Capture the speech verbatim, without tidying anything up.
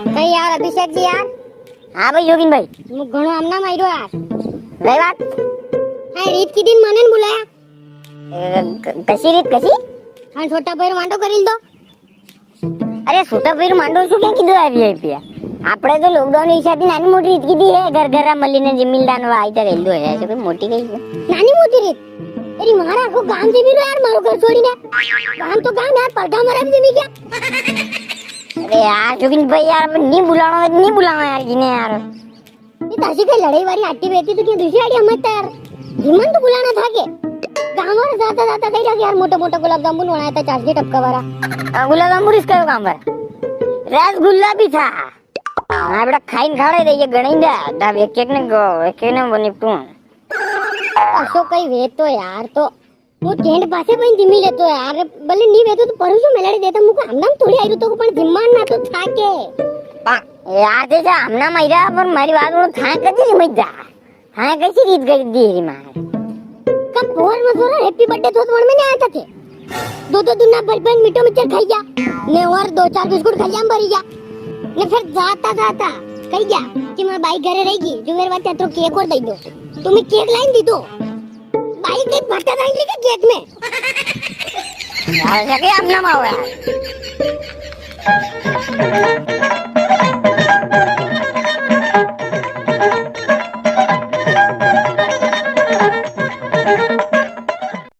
कई यार अभिषेक जी यार। हाँ भाई योगिन भाई। मु घणो आमना मायरो यार। कई बात? हाँ, रीत की दिन मने न बुलाया। ए, क-, कसी रीत कसी? हाँ, छोटा पैर मांडो करील दो। अरे छोटा पैर मांडो सु क्या कीधो है वीआईपी? आपणे तो लॉकडाउन हिसाब से नानी मोटी रीत कीधी है, घर घर मली ने जिमिल दान वा आई तो करील दो है, ऐसे कोई मोटी कई है। नानी मोटी रीत? अरे मारा को गांव जिमी रो यार, मारो घर छोड़ी ने। गांव तो गांव यार, पर गांव मरा भी जिमी क्या? अरे यार, जोगिन भाई यार, मैं नी बुलाना, नी बुलाना यार, जिने यार। ये तासी के लड़ाई वाली आटी बेटी तो क्या दूसरी आटी हमजता यार। जिमन तो बुलाना था के? गांव और जाता जाता कही जाके यार, मोटा मोटा गुलाब जामुन बनाया था, चाशनी टपका वाला। हाँ, गुलाब जामुन इसका काम है। रसगुल्ला भी था। हाँ, बेटा, खाइन खा रहे थे, ये गणेंद्र, दा, एक एक ने गो, एक एक ने वो निपटूं। असो कई वे तो यार, तो वो टेंट पासे भाई जिमी लेतो यार, भले नी वेतो तो परुसो मेलाड़ी देता, मुको हमनाम थोड़ी आई तो, पण जिम्मान ना तो था के। पा-, यार, ते जा हमनाम आई रहा, पर मारी बात वो था कदी जिमी जा। हाँ, कैसी रीत कर दी री मार। कब भोर में सोरा हैप्पी बर्थडे थो, तो मन में नी आया था थे। दो दो दुना भर भर मीठो मिक्सचर खाई गया, ने और दो चार बिस्कुट खाई गया, हम भरी गया। ने फिर जाता जाता कही गया कि मारी बाई घरे रहेगी, जो मेरे वास्ते अतरो केक और दे दो। तो मैं केक लाइन दी दो। बाई के भट्टा डाल के केक में। यार, ऐसा क्या अपना मावा है?